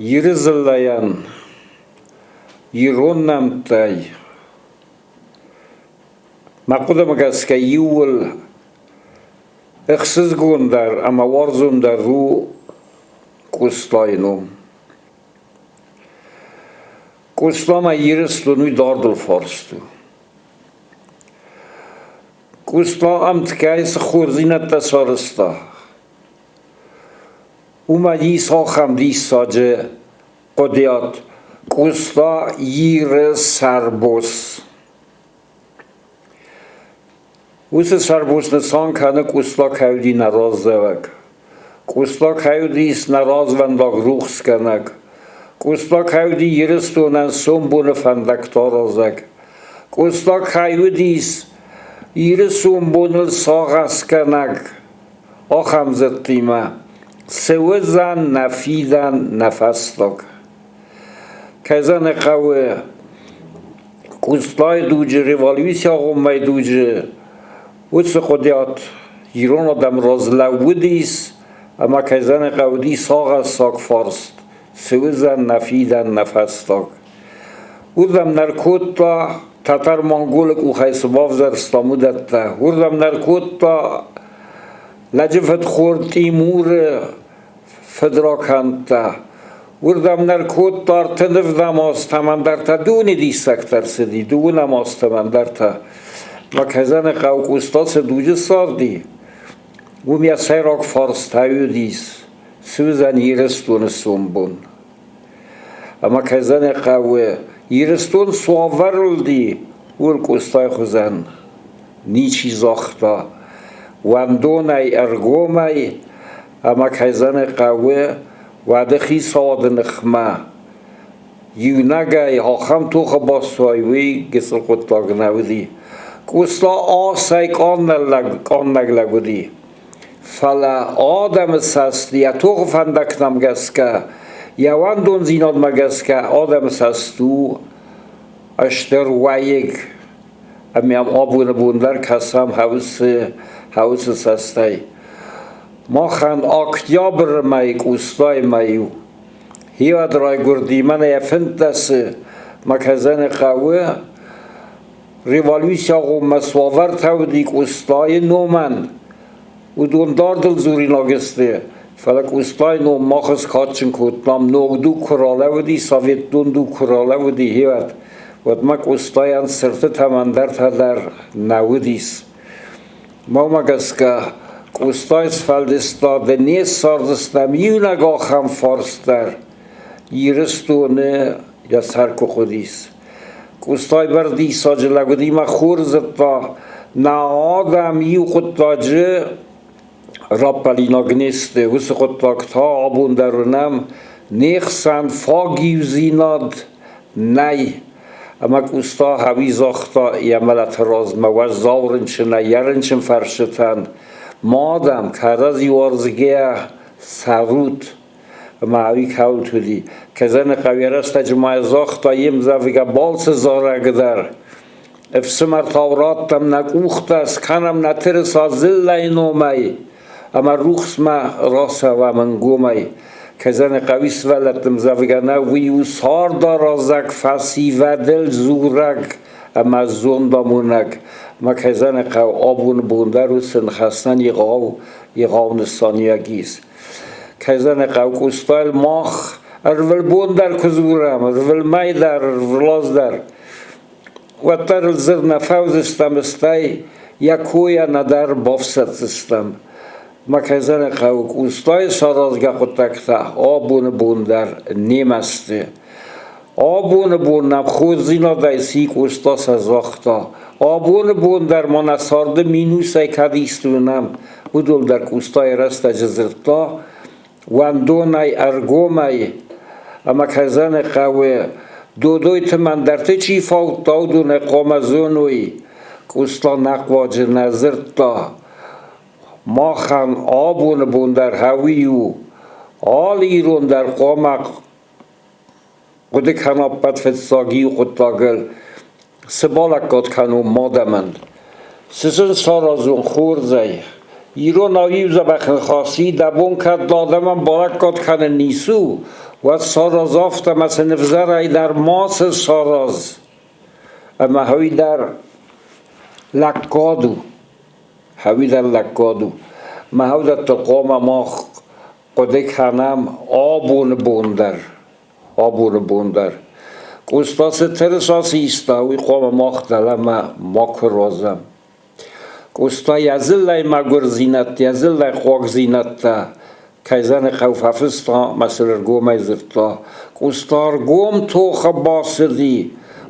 Иры дзыллӕйӕн ирон нӕмттӕй, мӕ хъуыдымӕ гӕсгӕ, иууыл ӕхсызгондӕр ӕмӕ уарзондӕр у Къостайы ном. Къостамӕ Ирыстон уый дардыл фарст у. Къоста ӕмткӕй цы хорздзинӕдтӕ сарӕзта, уымӕ ис ахӕм диссаджы хъуыдыйад: Къоста Иры сӕрбос. Уыцы сӕрбос нысан кӕны Къоста кӕй уыди нӕ раздзӕуӕг. Къоста кӕй уыдис нӕ развӕндаг рухсгӕнӕг. Къоста кӕй уыди Ирыстонӕн сомбоны фӕндӕгтаразӕг. Къоста кӕй уыдис Иры сомбоныл сагъӕсгӕнӕг, ахӕм дзырдтимӕ: Цы уыдзӕн нӕ фидӕн, нӕ фӕстаг? Кӕй зӕгъын хъӕуы, Къостайы дуджы, революцийы агъоммӕйы дуджы уыцы хъуыдиат ирон адӕм раз лӕууыдис ӕмӕ, кӕй зӕгъын хъӕуы, уыди сагъӕссаг фарст: цы уыдзӕн нӕ фидӕн, нӕ фӕстаг? Уырдӕм нӕ ркодта, тӕтӕр-монголы къухӕй цы бавзӕрстам, уыдӕттӕ. Уырдӕм нӕ ркодта лӕджы фыдхор Тъимуры фыдракӕндтӕ. Уырдӕм нӕ ркодта ӕртынӕвдӕм азтӕм, ӕндӕртӕ дуне диссӕгтӕ ӕрцыди, дыууынӕм азтӕм ӕндӕртӕ. Мӕ кӕзӕны хъӕу Къоста цы дуджы царди, уым йӕ сӕйраг фарста уыдис, цы уыдзӕн Ирыстоны сомбон. Ӕмӕ кӕзӕны хъӕуы Ирыстон цы уавӕрыл уыди, уый Къостайы хуызӕн ничи загъта. Уӕндонӕй, ӕргомӕй ӕмӕ кӕзӕны хъӕуы уӕды хицауады ныхмӕ иунӕгӕй ахӕм тохы бацуай, уый гыццыл хъуыддаг нӕ уыди. Къоста асӕй къаннӕг лӕг уыди. Фӕлӕ адӕмы цӕст йӕ тохы фӕндӕгтӕм гӕсгӕ, йӕ уӕндондзинадмӕ гӕсгӕ адӕмы цӕст у стыр уӕйыг. Ӕмӕ йӕм абоны бон дӕр кӕсӕм хӕусы цӕстӕй. Махӕн октябры мӕй Къостайы мӕй у. Хиуад райгуырди мӕнӕ йӕ фынддӕсы Макӕзӕны хъӕуы. Революцийы агъоммӕ цы уавӕртӕ уыди Къостайы номӕн, уыдон дардыл дзуринаг сты, фӕлӕ Къостайы ном мах скадджын кодтам, ног дуг куы ралӕууыди, советон дуг куы ралӕууыди, гъеуӕд, уӕдмӕ Къостайӕн цыртытӕм ӕндӕртӕ дӕр нӕ уыдис. Мӕнмӕ гӕсгӕ, Къостайы сфӕлдыстады не ссардзыстӕм иунӕг ахӕм фарст дӕр, Ирыстоны йӕ сӕр куы хъуыдис. Къостай бӕрдиссаджы лӕг уыди мӕ хорз дзырдта, нӕ адӕм иу хъуыддаджы раппӕлинаг не сты, уыцы хъуыддаг та абон дӕр уынӕм, не хсӕн фаг иудзинад нӕй. Ӕмӕ Къоста Хӕуи загъта йӕ мӕлӕты размӕ уӕззау рынчынӕй йӕ рынчын фӕрсытӕн: Ма адӕм, кӕрӕдзи уарзгӕйӕ цӕрут. Ӕмӕ ӕви кӕуылты уыди. Кӕзӕны хъӕу йӕ рӕстӕджы ма загъта йе мдзӕвгӕ балцы зарӕг дӕр. Ӕфсымӕртау раттӕм нӕ къухтӕ, скӕнӕм нӕ тырыса дзыллӕйы номӕй ӕмӕ рухсмӕ рацӕуӕм ӕнгомӕй. Кӕзӕны хъӕуи сывӕллӕтты мдзӕвгӕ нӕ, уый у цардаразӕг фӕсивӕдыл дзурӕг ӕмӕ зондамонӕг. Ӕмӕ Кӕзӕны хъӕу абоны бон дӕр уыцы ныхӕстӕн егъау, егъау нысаниуӕг ис. Кӕй зӕгъын хъӕуы, Къостайыл мах ӕрвылбон дӕр куы дзурӕм, ӕрвылмӕй дӕр, ӕрвылаз дӕр, уӕддӕр ыл дзырд нӕ фӕуыдзыстӕм, стӕй йӕ койӕ нӕдӕр бафсӕддзыстӕм. Ма кӕй зӕгъын хъӕуы, Къостайы саразгӕ хъуыддӕгтӕ абоны бон дӕр немӕ сты. Абоны бон нӕм хорздзинадӕй ци Къоста сӕ загъта. Абоны бон дӕр ма нӕ царды минусӕй кӕд исты уынӕм, уыдон дӕр Къостайы рӕстӕджы дзырдта уӕндонӕй, ӕргомӕй ӕмӕ кӕй хъӕуы, Додойты мӕндӕрты чи фаудта, уыдонӕй хъуамӕ зоной, Къоста нӕхъуаджы нӕ дзырдта. Махӕн абоны бон дӕр хӕуи у, алы ирон дӕр хъуамӕ хъуыды кӕна ӕппӕт фыццаг иу хъуыддагыл, цы балӕггад кӕнон мадӕмӕн, цы сын саразон хорзӕй. Иронау иу дзӕбӕх ныхас и, дӕ бон кӕд адӕмӕн балӕггад кӕнын ницы у, Уӕд сараз афтӕ, ӕмӕ сын ӕвзӕрӕй дӕр мацы сараз, ӕмӕ уый дӕр лӕггад у. Уый дӕр лӕггад у. Мӕ уыдӕттыл хъуамӕ мах хъуыды кӕнӕм абоны бон дӕр. Абоны бон дӕр. Къоста цы тырыса систа, уый хъуамӕ мах дӕлӕмӕ макуы руадзӕм. Къоста йӕ дзыллӕйы мӕгуырдзинӕдтӕ, йӕ дзыллӕйы хъуагдзинӕдтӕ кӕй хъӕу фӕфыста ӕмӕ сын ӕргомӕй дзырдта. Къоста ӕргом тохы бацыди.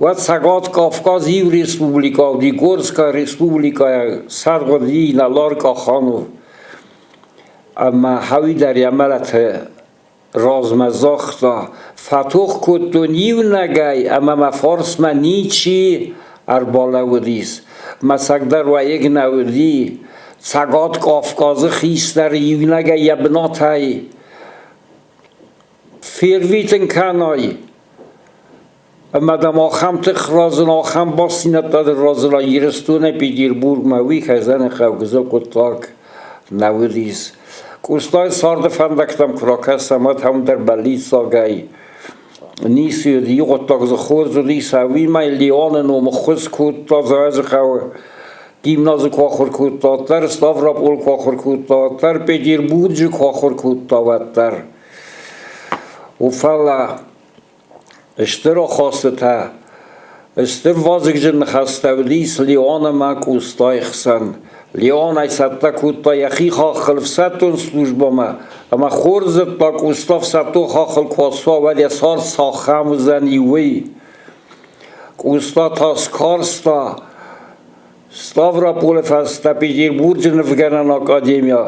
Уӕд Цӕгат Кавказ иу республикӕ уыди, Горская республикӕйы сӕргъ уыди инӕлар Каханов. Ӕмӕ хӕуи дӕр йӕ мӕлӕты размӕ загъта, фӕтох кодтон иунӕгӕй ӕмӕ мӕ фарсмӕ ничи ӕрбалӕууыдис. Мӕ цӕгдӕр уӕйыг нӕ уыди. Цӕгат Кавказы хистӕр иунӕгӕй йӕ бынатӕй фервитын кӕнай. Ӕмӕ дӕм ахӕм тых разына, ахӕм бастдзинӕдтӕ дын разына Ирыстонӕй Петербургмӕ, уый кӕй хъӕугызы хъуыддаг нӕ уыдис. Къостайы царды фӕндӕгтӕм куы ракӕсӕм, уӕд ӕм дӕр бӕллиццагӕй ницы уыд. Иу хъуыддаг дзы хорз уыдис, уыимӕ Леоны ном ӕххуыс кодта Дзӕуӕджыхъӕуы гимназы куы ахуыр кодта, уӕддӕр Ставрополы куы ахуыр кодта, уӕддӕр Петербурджы куы ахуыр кодта, уӕддӕр. Фӕлӕ Стыр ахастытӕ, стыр вазыгджын ныхӕстӕ уыдис Леон ӕмӕ Къостайы хсӕн. Леон ӕй цӕттӕ кодта йӕхи хаххыл ӕфсӕддон службӕмӕ ӕмӕ хорз зыдта, Къоста ӕфсӕддон хаххыл куы ацуа, уӕд йӕ цард цахӕм уыдзӕни, уый. Къоста та скарста Ставрополы фӕстӕ Петербурджы нывгӕнӕн академийӕ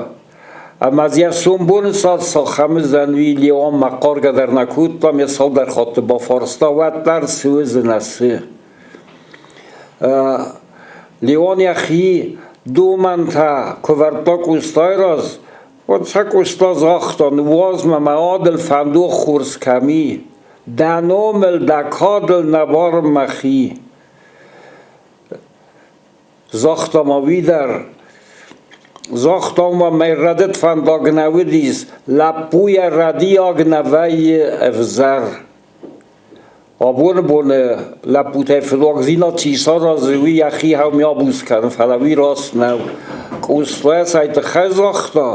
ӕмӕ дзы йӕ сомбоны цард цахӕм уыдзӕн, уый Леон мӕ хъаргӕ дӕр нӕ кодта, ме цалдӕр хатты бафарста, уӕддӕр цы уыдзынӕ, цы. Леон йӕхи домӕнтӕ куы вӕрдта Къостайы раз, уӕд сӕ Къоста загъта, ныууадз мӕ, мӕ адыл фӕндон хорз кӕм и, дӕ номыл, дӕ кадыл нӕ барын мӕхи. Загъта ма уый дӕр. Загъта ма, мӕ рӕдыд фӕндаг нӕ уыдис, лӕппуйӕ рӕдийаг нӕ вӕййы ӕвзӕр. Абоны боны лӕппутӕй фыдуагдзинад чи саразы, уый йӕхи хӕумӕ абуц кӕны, фӕлӕ уый раст нӕу. Къоста цӕй тыххӕй загъта,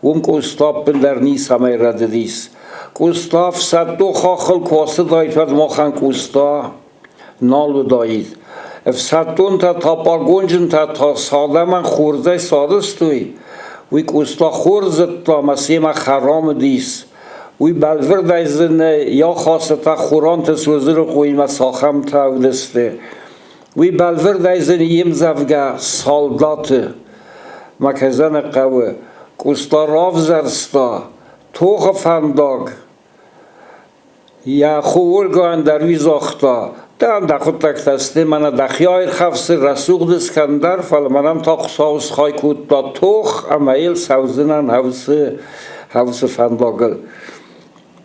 уым Къоста ӕппындӕр ницӕмӕй рӕдыдис. Къоста ӕфсӕддон хаххыл куы ацыдаид, уӕд махӕн Къоста нал уыдаид. Ӕфсӕддонтӕ та пъагонджынтӕ та цалдӕмӕн хорзӕй цардыстой, уый Къоста хорз зыдта ӕмӕ семӕ хӕрам уыдис. Уый бӕлвырдӕй зыны, йӕ хасытӕ Хоранты Созырыхъоимӕ цахӕмтӕ уыдысты. Уый бӕлвырдӕй зыны йе мдзӕвгӕ «Салдаты». Мӕ кӕй хъӕуы, Къоста равзӕрста тохы фӕндаг, Йӕ хо Ольгӕн дӕр уый загъта: Дӕн дӕ хъуыддӕгтӕ сты, мӕнӕ дӕхи аирхӕфсы, рӕсугъд скӕн дӕр, фӕлӕ мӕнӕн та Хуыцау схай кодта тох ӕмӕ йыл цӕудзынӕн хӕвсы, хӕвсы фӕндагыл.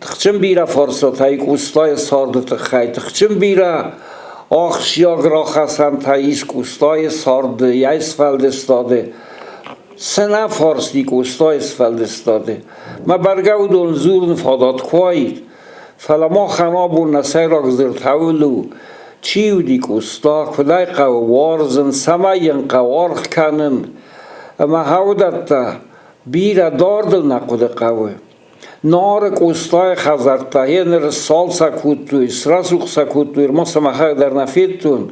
Тыхджын бирӕ фарстатӕ и Къостайы царды тыххӕй, тыхджын бирӕ ахсджиаг рахӕцӕнтӕ ис Къостайы царды, йӕ сфӕлдыстады. Цы нӕ фарсти Къостайы сфӕлдыстады. Мӕ бӕргӕ уыдон дзурын фадат куы уаид, фӕлӕ махӕн абон нӕ сӕйраг дзырд хӕуыл у, чи уыди Къоста, куыд ӕй хъӕуы уарзын, цӕмӕй йын хъӕуы аргъ кӕнын. Ӕмӕ уыдӕттӕ бирӕ дардыл нӕ хъуыды хъӕуы. Нары Къостайы хӕдзӕрттӕ гъеныр сцалцӕг кодтой, срӕсугъд сӕ кодтой, ӕрмӕст сӕ мӕхӕдӕг дӕр нӕ федтон.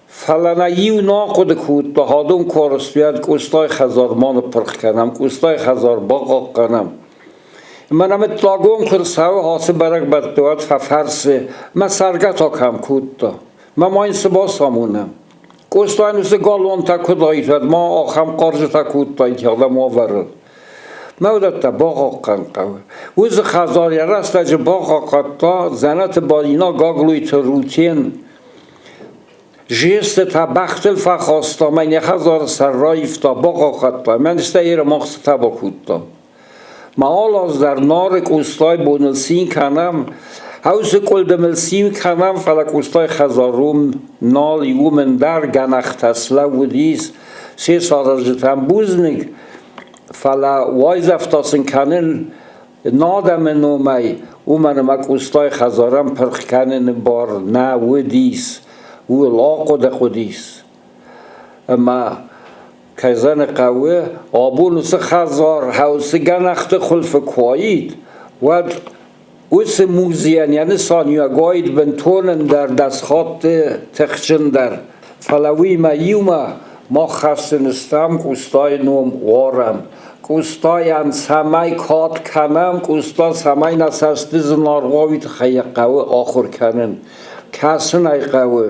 Фӕлӕ нӕ иу нӕ ахъуыды кодта, адон куы арӕзтой, уӕд Къостайы хӕдзар ма ныппырх кӕнӕм, Къостайы хӕдзар бахъахъхъӕнӕм. Мӕнӕ мыддагон куы рцӕуы ацы бӕрӕгбӕтты, уӕд фӕфӕрсы, мӕ цӕргӕ та кӕм кодта, мӕ ма йын цы бацамонӕм? Къостайӕн уыцы галуантӕ куыд аид, уӕд ма ахӕм хъарджытӕ кодтаид адӕм уавӕрыл. Мӕ уыдӕттӕ бахъахъхъӕнын хъӕуы. Уыцы хӕдзар йӕ рӕстӕджы бахъахъхъӕдта дзӕнӕты бадинаг Гаглойты Рутен. Жестытӕ бӕхтыл фӕхаста, мӕн йӕ хӕдзары сӕр раивта, бахъахъхъӕдта, мӕн стӕй Ермахсытӕ бакодта. Ма алы аз дӕр Нары Къостайы боныл цин кӕнӕм, Хаусы къуылдымыл цин кӕнӕм, фӕлӕ Къостайы хӕдзар уым нал и, уым ӕндӕр гӕнӕхтӕ слӕууыдис, се саразджытӕн бузныг, фӕлӕ уайдзӕфтӕ сын кӕнын. Адӕмы номӕй, уымӕн ӕмӕ Къостайы хӕдзарӕн пырх кӕныны бар нӕ уыдис, ууыл ахъуыды хъуыдис. Ӕмӕ кӕй зӕгъын хъӕуы, абон уыцы хӕдзар уыцы гӕнӕхты хуылфы куы уаид, уӕд уыцы музейӕн йӕ нысаниуӕг уаид бынтон ӕндӕр, дӕсхатты тыхджындӕр. Фӕлӕ уыимӕ иумӕ мах хӕссын стӕм Къостайы ном уарӕм. Къостайӕн цӕмӕй кад кӕнӕм, Къоста цӕмӕй нӕ цӕсты зынаргъ уа, уый тыххӕй йӕ хъӕуы ахуыр кӕнын, кӕсын ӕй хъӕуы.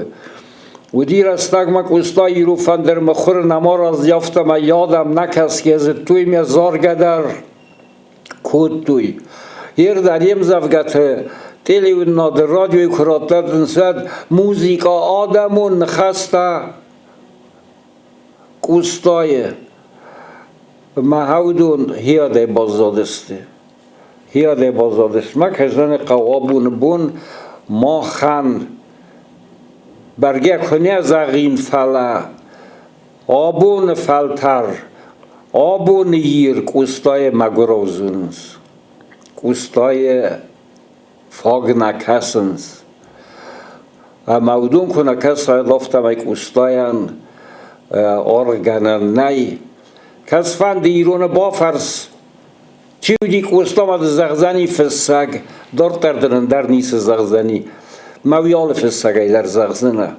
Уыди рӕстӕгмӕ Къоста ирон фӕндыр мыхуыры нӕма раздӕхта ӕмӕ йӕ адӕм нӕ кӕсгӕ зыдтой ӕмӕ заргӕ дӕр кодтой. Ердӕ не мдзӕвгӕты телеуынынады радиойы куы раттӕнц, уӕд музыкӕ адӕмон ныхӕстӕ Къостайы ӕмӕ уыдон хиадӕй баззадысты. Хиадӕй баззадысты. Мӕ кӕсӕны хъӕу абоны бон махӕн бӕргӕ куынӕ зӕгъин, фӕлӕ абоны фӕлтӕр, абоны Ир Къостайы мӕгуырау зонынц. Къостайы фаг нӕ кӕсынц. Ӕмӕ уыдон куы нӕ кӕсай, афтӕмӕй Къостайӕн аргъгӕнӕн нӕй. Кӕцфӕнды ироны бафӕрс, чи уыди Къостамӕ ды зӕгъдзӕни фыссӕг, дарддӕр дын ӕндӕр ницы зӕгъдзӕни. Мӕ уый алы фыссӕгӕй дӕр зӕгъдзынӕ.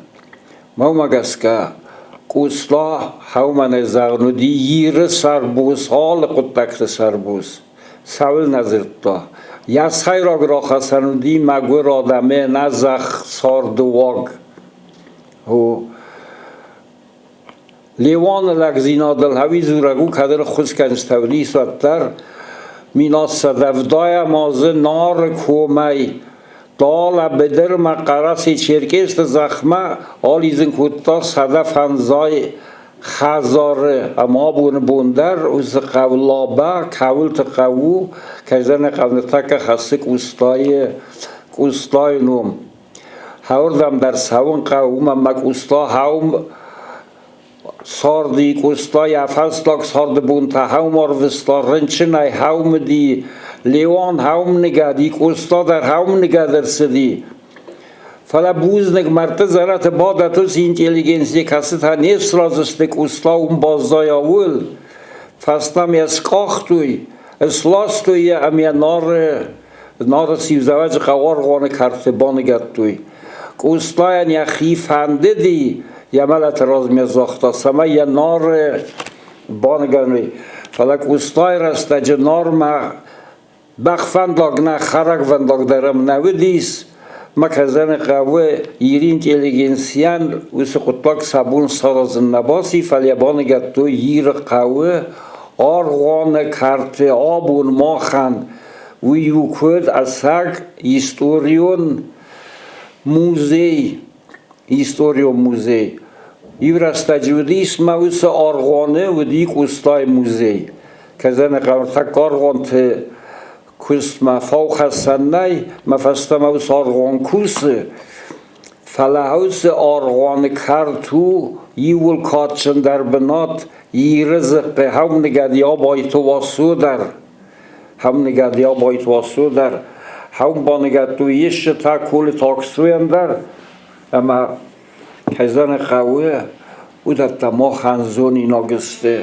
Мӕумӕ гӕсгӕ, Къоста хӕумӕнӕй зӕгъын уыди Иры сӕрбос, алы хъуыддӕгты сӕрбос. Цӕуылнӕ дзырдта? Йӕ сӕйраг рахӕцӕн уыди мӕгуыр адӕмы ӕнӕзӕхх царды уаг. О, Леуаны лӕгдзинадыл ӕви дзурӕг у, кӕд ын ӕххуыс кӕныс уыдис, уӕддӕр 1770 азы Нары комӕй далӕ быдырмӕ Хъӕрӕсе-Черкесты зӕхмӕ алидзын кодта 150 хӕдзары ӕмӕ абоны бон дӕр уыцы хъӕу Лабӕ кӕуылты хъӕу у, кӕй зӕгъын хъӕуы, ныртӕккӕ хӕссы Къостайы, Къостайы ном. Хӕуырдӕм дӕр цӕуын хъӕуы, уымӕн ӕмӕ Къоста хӕум царди, Къоста йӕ фӕстаг царды бонтӕ хӕум ӕрвыста, рынчынӕй хӕум уыди, Леуан хӕум ныгӕди, Къоста дӕр хӕум ныгӕд ӕрцыди. Фӕлӕ бузныг мӕрдты дзӕнӕты бадӕт уыцы интеллигенци, кӕцытӕ не сразы сты Къоста уым баззайа, ууыл. Фӕстӕмӕ йӕ скъахтой, сластой йӕ ӕмӕ йӕ Нары Нары Сиузӕвӕджы хъӕуаргъуаны кӕрты баныгӕдтой. Къостайӕн йӕхи фӕндыди йӕ мӕлӕты размӕ загъта, цӕмӕй йӕ Нары баныгӕной. Фӕлӕ Къостайы рӕстӕджы Нармӕ бӕхвӕндаг нӕ, хӕрӕгвӕндаг дӕр ӕм нӕ уыдис. Мӕ кӕсӕны хъӕуы Иры интеллигенцийӕн уыцы хъуыддаг сӕ бон саразын нӕ баци, фӕлӕ йӕ баныгӕдтой Иры хъӕуы аргъуаны кӕрты абон махӕн Уый у куыд ӕцӕг историон музей, историон музей. Иу рӕстӕджы уыдис мӕ уыцы аргъуаны уыди Къостайы музей. Кӕдзӕны хъӕртӕккӕ аргъуанты куыстмӕ фаухӕссӕн нӕй, мӕ фӕстӕмӕ уыцы аргъуан кусы. Фӕлӕ уыцы аргъуаны кӕрт у иууыл кадджындӕр бынат Иры дзыхъхъы хӕуныгӕд Абайты Васо дӕр. Хӕмныгӕд Абайты Васо дӕр, хӕм баныгӕдтой исчитӕ Колыты Аксойӕн дӕр, ӕмӕ кӕй зӕгъын хъӕуы, уыдӕттӕ махӕн зонинаг сты.